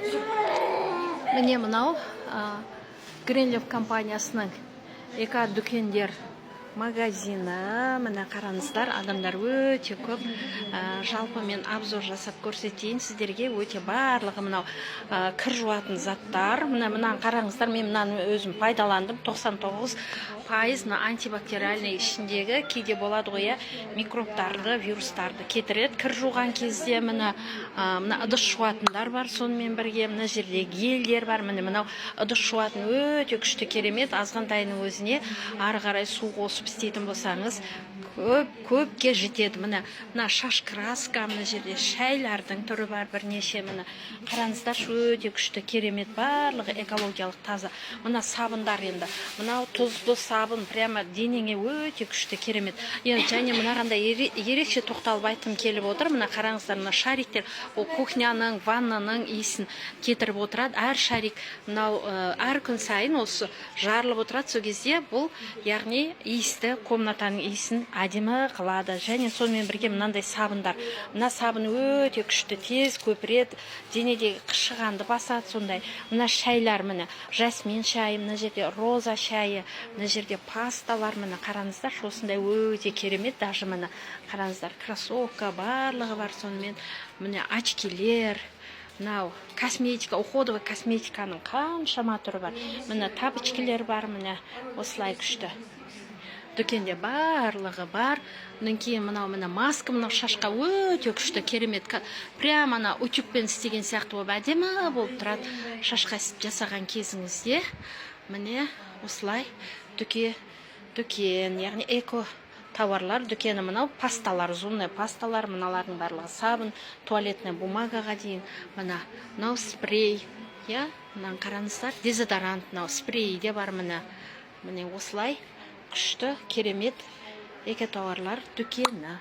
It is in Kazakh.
Міне, мынау Гринлиф компаниясының эко дүкендер магазині. Міне, қараңыздар, адамдар өте көп. Жалпы мен обзор жасап көрсетейін сіздерге. Өте барлығы мынау кір жуатын заттар. Міне, мынаны қараңыздар, мен мынаны өзім пайдаландым. 99% мына антибактериальный, ішіндегі кейде болады ғой, иә, микробтарды, вирустарды кетіреді кір жуған кезде. Міне, мына ыдыс жуатындар бар, сонымен бірге мына жерде гельдер бар. Міне, мынау ыдыс жуатын өте күшті, керемет. Азғантайының өзіне ары қарай су қосып істейтін болсаңыз, көп көпке жетеді. Міне, мына шаш краска, мына жерде шайлардың түрі бар бірнеше. Міне, қараңыздаршы, өте күшті, керемет, барлығы экологиялық таза. Мына сабындар енді, мынау тұзды сабын, прямо денеңе өте күшті, керемет. Енді және мынағандай ерекше тоқталып айтқым келіп отыр. Мына қараңыздар, мына шариктер, ол кухняның, ваннаның иісін кетіріп отырады. Әр шарик мынау әр күн сайын осы жарылып отырады. Сол кезде бұл, яғни, иісті, комнатаның иісін әдемі қылады. Және сонымен бірге мынандай сабындар. Мына сабын өте күшті, тез көпіреді, денедегі қышығанды басады сондай. Мына шайлар, міне, жасмин шайы, мына жерде роза шайы, мына жерде пасталар. Міне, қараңыздаршы, осындай өте керемет. Даже, міне, қараңыздар, кроссовка, барлығы бар. Сонымен, міне, очкилер, мынау косметика, уходовый косметиканың қаншама түрі бар. Міне, тапочкилер бар. Міне, осылай күшті дүкенде барлығы бар. Одан кейін мынау, міне, маска. Мынау шашқа өте күшті, керемет. Прямо ана утюгпен істеген сияқты болып, әдемі болып тұрады шашқа жасаған кезіңізде. Міне, осылай дүкен, яғни эко тауарлар дүкені. Мынау пасталар, зубной пасталар, мыналардың барлығы сабын, туалетная бумагаға дейін. Мына мынау спрей, иә, мынаны қараңыздар, дезодорант, мынау спрей де бар. Міне, міне, осылай күшті, керемет эко тауарлар дүкені.